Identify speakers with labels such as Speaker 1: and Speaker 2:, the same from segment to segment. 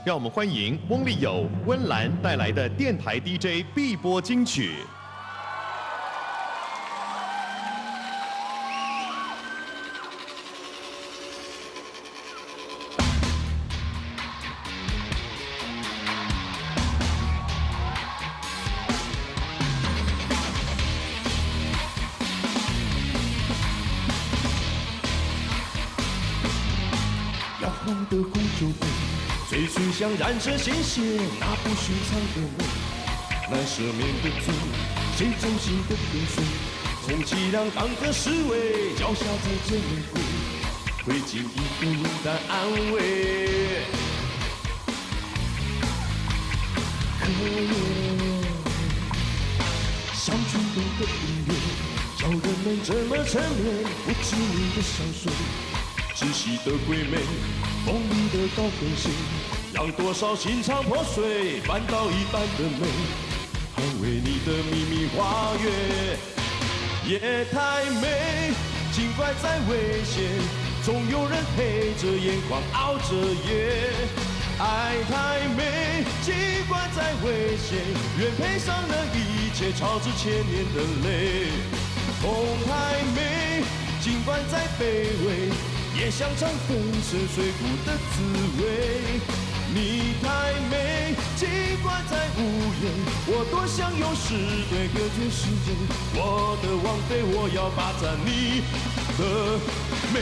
Speaker 1: 讓我們歡迎翁立友、溫嵐帶來的電台 DJ 必播金曲。
Speaker 2: 搖晃的紅酒杯，嘴唇像染着鮮血，那不尋常的美，難赦免的罪，誰衷心的跟隨？充其量當個侍衛，腳下踩著玫瑰，會輕易的冷淡安慰。可憐像軍隊的音樂，叫人們這麼沉湎，不知名的香水。窒息的鬼魅，鋒利的高跟鞋，讓多少心腸破碎，絆倒一般的美，捍衛你的秘密花園。夜太美，儘管再危險，總有人黑着眼眶熬着夜。愛太美，儘管再危險，願賠上了一切，超支千年的淚。痛太美，儘管再卑微。也想嘗粉身碎骨的滋味。你太美，儘管再無言，我多想用詩對隔絕世界。我的王妃，我要霸佔你的美。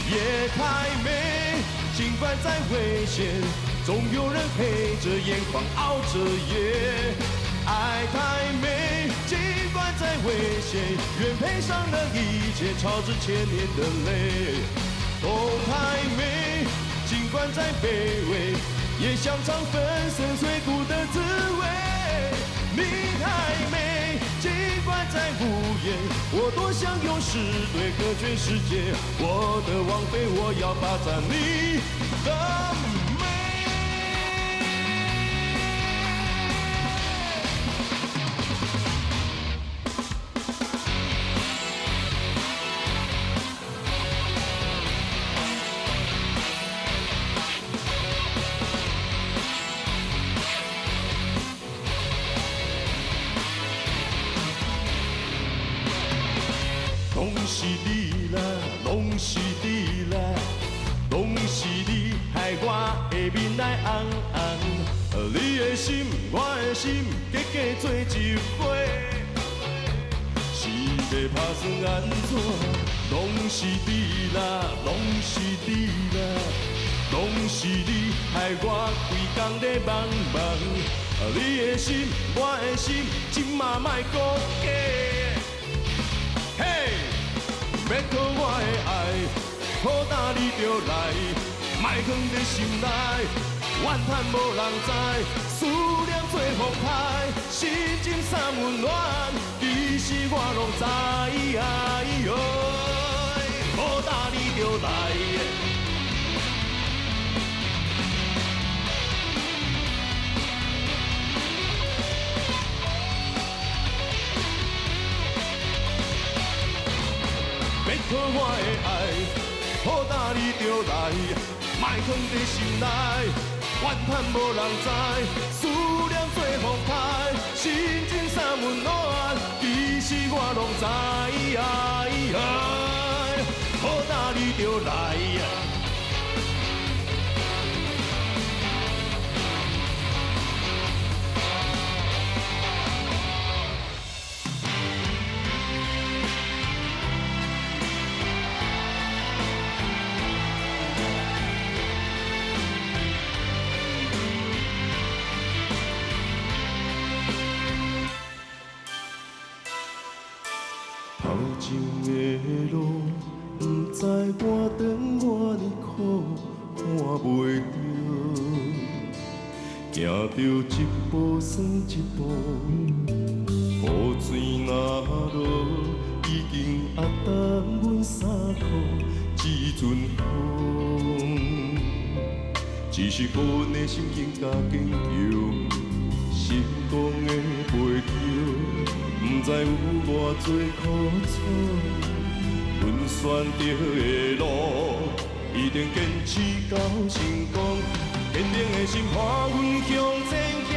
Speaker 2: 夜太美，儘管再危險，總有人黑着眼眶熬着夜。愛太美，儘管再危險，願賠上了一切，超支千年的淚。痛太美，儘管再卑微，也想嘗粉身碎骨的滋味。你太美，儘管再無言，我多想用詩對隔絕世界。我的王妃，我要霸佔你的美。攏是你啦，攏是你啦，攏是你害我的面來紅紅。你的心，我的心，加加做一伙，是欲拍算按怎？攏是你啦，攏是你啦，攏是你害我規工咧茫茫。你的心，我的心，這馬莫閣假。嘿！欲靠我的愛，雨焦你就來，莫藏佇心內，怨嘆無人知，思念做風颱，心情三溫暖，其實我攏知。雨焦你就來。欲靠我的愛，雨焦你就來，莫藏佇心內，怨嘆無人知，思念做風颱，心情三溫暖，其實我攏知。雨焦你就來。頭前的路，不知偌長偌呢苦，看袂著，行著一步算一步，雨水若落，已經壓重阮衫褲，這陣風，只是予阮的心更加堅強，成功的背後，不知有偌濟苦楚，阮选著的路，一定坚持到成功。坚定的心伴阮向前行，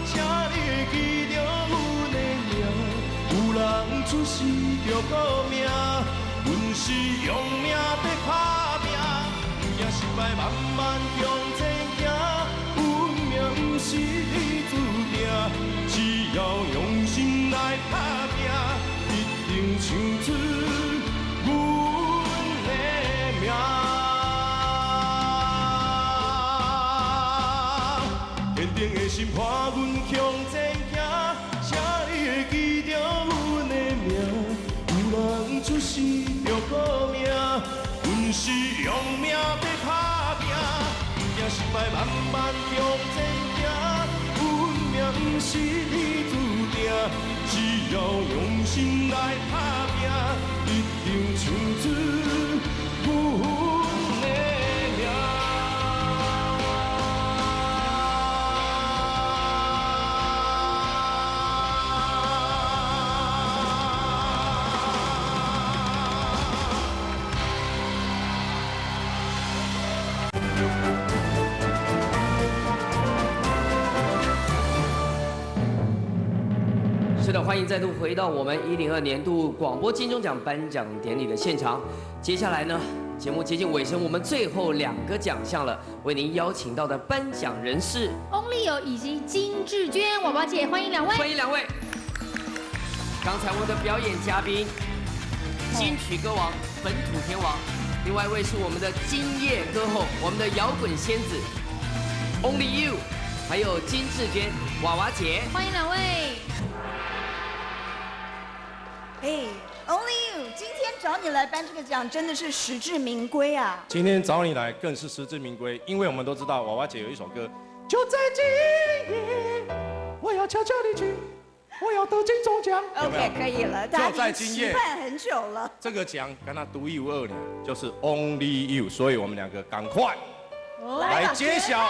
Speaker 2: 请你会记著阮的名。有人出世就顾命，阮是用命在打拼，不惊失败，慢慢向前行。运命不是你注定，只要用心来打拼，一定唱出阮的名。坚定的心伴阮向前行，请你会记著阮的名。有人出世就顾命，阮是用命在打拼，不惊失败，慢慢向前行。运命不是你注定，只要用心来打拼，一定唱出阮的名。
Speaker 3: 是的，欢迎再度回到我们102年度广播金钟奖颁奖典礼的现场。接下来呢，节目接近尾声，我们最后2个奖项了，为您邀请到的颁奖人是
Speaker 4: Only You 以及金智娟，娃娃姐，欢迎两位。
Speaker 3: 欢迎两位。刚才我们的表演嘉宾，金曲歌王、本土天王，另外一位是我们的今夜歌后，我们的摇滚仙子 Only You，还有金智娟，娃娃姐，
Speaker 4: 欢迎两位。
Speaker 5: 哎，Only You，今天找你来颁这个奖真的是实至名归啊！
Speaker 2: 今天找你来更是实至名归，因为我们都知道娃娃姐有一首歌，就在今夜，我要悄悄地去，我要得金钟奖。
Speaker 5: OK，可以了，大家已经期盼很久了。
Speaker 2: 这个奖跟他独一无二呢，就是 Only You，所以我们两个赶快来揭晓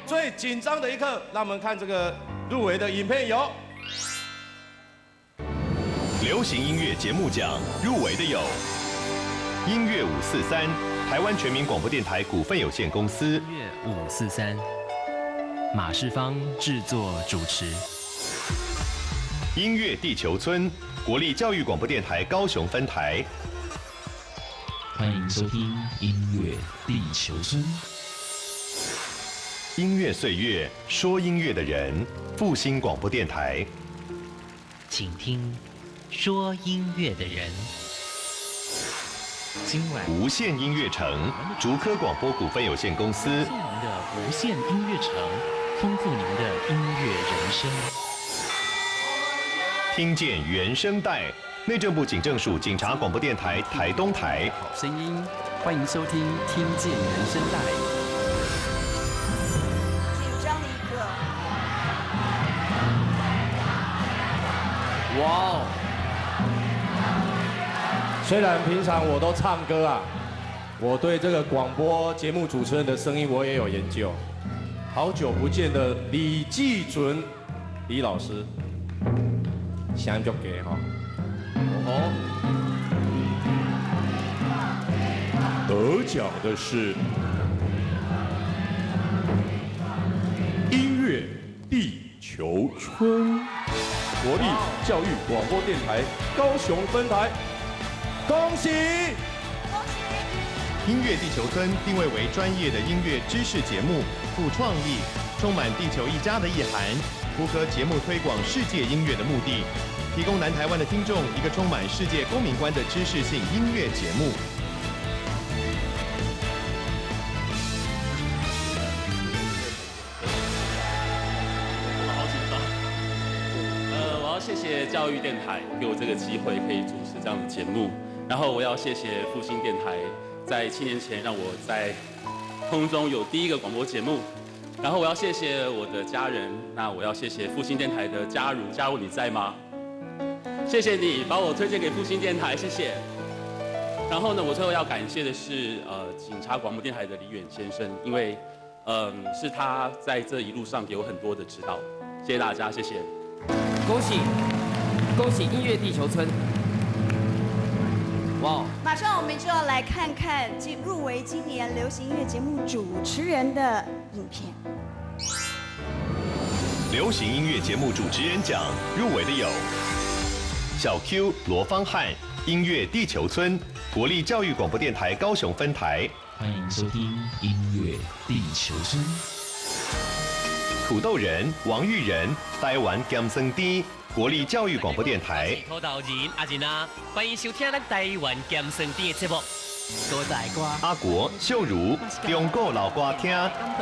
Speaker 2: 最紧张的一刻，让我们看这个入围的影片有。
Speaker 1: 流行音乐节目奖入围的有音乐543，台湾全民广播电台股份有限公司。音
Speaker 6: 乐543，马世芳制作主持。
Speaker 1: 音乐地球村，国立教育广播电台高雄分台。
Speaker 6: 欢迎收听音乐地球村。
Speaker 1: 音乐岁月，说音乐的人，复兴广播电台。
Speaker 6: 请听。说音乐的人，今晚
Speaker 1: 无线音乐城，竹科广播股份有限公司。
Speaker 6: 您的无线音乐城，丰富您的音乐人生。
Speaker 1: 听见原声带，内政部警政署警察广播电台台东台。
Speaker 6: 好声音，欢迎收听《听见原声带》。
Speaker 5: 紧张的一刻。
Speaker 3: 哇哦！
Speaker 2: 虽然平常我都唱歌啊，我对这个广播节目主持人的声音我也有研究。好久不见的李济准李老师，声音足低哈。哦，得奖的是音乐地球村，国立教育广播电台高雄分台。恭喜！
Speaker 5: 恭喜！
Speaker 1: 音乐地球村定位为专业的音乐知识节目，富创意，充满地球一家的意涵，符合节目推广世界音乐的目的，提供南台湾的听众一个充满世界公民观的知识性音乐节目。
Speaker 7: 我好紧张。我要谢谢教育电台给我这个机会，可以主持这样的节目。然后我要谢谢复兴电台，在7年前让我在空中有第一个广播节目。然后我要谢谢我的家人，那我要谢谢复兴电台的嘉如，嘉如你在吗？谢谢你把我推荐给复兴电台，谢谢。然后呢，我最后要感谢的是警察广播电台的李远先生，因为是他在这一路上给我很多的指导，谢谢大家，谢谢。
Speaker 3: 恭喜，恭喜音乐地球村。哇哇！
Speaker 5: 马上我们就要来看看入围今年流行音乐节目主持人的影片。
Speaker 1: 流行音乐节目主持人奖入围的有小 Q 罗方汉，音乐地球村，国立教育广播电台高雄分台。
Speaker 6: 欢迎收听音乐地球村。
Speaker 1: 土豆人王玉仁，台湾咸酸甜，国立教育广播电台。
Speaker 8: 土豆人阿仁啊，欢迎收听咱台湾咸酸甜的节目。
Speaker 1: 阿国秀如，中国老歌听，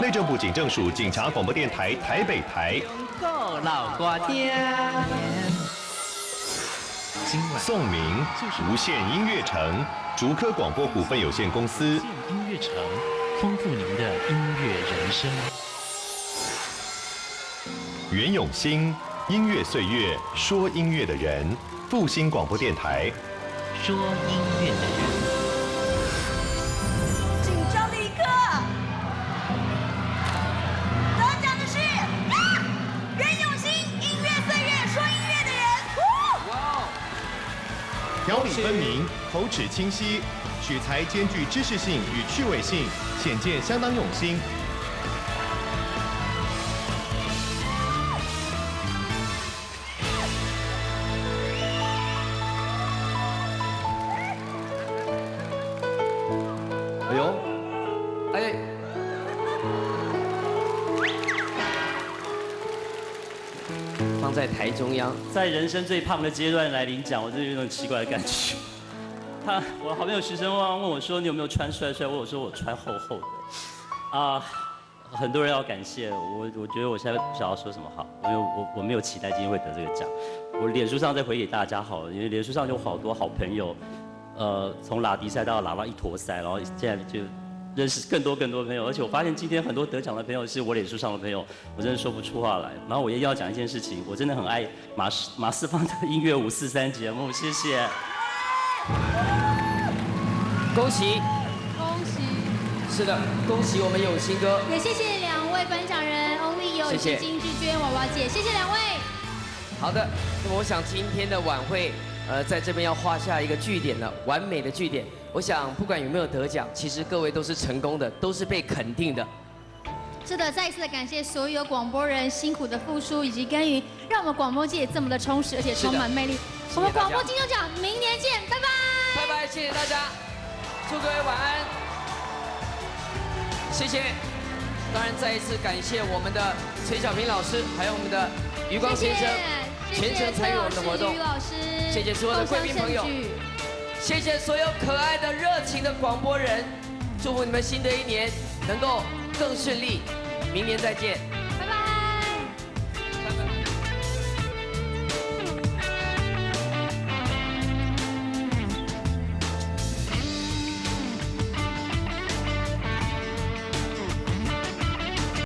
Speaker 1: 内政部警政署警察广播电台台北台。
Speaker 8: 中国老歌听。
Speaker 1: 宋明，无线音乐城，竹科广播股份有限公司。
Speaker 6: 音乐城，丰富您的音乐人生。
Speaker 1: 袁永新，音乐岁月，说音乐的人，复兴广播电台。
Speaker 6: 说音乐的人。
Speaker 5: 紧张的一刻，得奖的是袁永新，音乐岁月，说音乐的人。
Speaker 3: 哇！
Speaker 1: 条理分明，口齿清晰，取材兼具知识性与趣味性，显见相当用心。
Speaker 3: 哎呦，哎，放在台中央，
Speaker 7: 在人生最胖的阶段来领奖，我真的有一种奇怪的感觉。我好朋友徐生旺问我说：“你有没有穿帅帅？”我说：“我穿厚厚的。”啊，很多人要感谢我，我觉得我现在不晓得说什么好，因为我没有期待今天会得这个奖。我脸书上再回给大家好了，因为脸书上有好多好朋友，从拉迪赛到拉到一坨塞，然后现在就认识更多更多朋友，而且我发现今天很多得奖的朋友是我脸书上的朋友，我真的说不出话来。然后我也要讲一件事情，我真的很爱马世芳的音乐543节目，谢谢。
Speaker 3: 恭喜！
Speaker 4: 恭喜！
Speaker 3: 是的，恭喜我们永兴哥。
Speaker 4: 也谢谢两位颁奖人翁立友以及金志娟娃娃姐，谢谢两位。
Speaker 3: 好的，那么我想今天的晚会，在这边要画下一个句点了，完美的句点。我想不管有没有得奖，其实各位都是成功的，都是被肯定的。
Speaker 4: 是的，再一次的感谢所有广播人辛苦的付出以及耕耘，让我们广播界这么的充实，而且充满魅力。我们广播金钟奖明年见，拜拜。
Speaker 3: 拜拜，谢谢大家，祝各位晚安，谢谢。当然，再一次感谢我们的陈小平老师，还有我们的余光先生，全程参与我们的活动。
Speaker 4: 余老师，
Speaker 3: 谢谢所有的贵宾朋友，谢谢所有可爱的、热情的广播人，祝福你们新的一年能够更顺利。明年再见。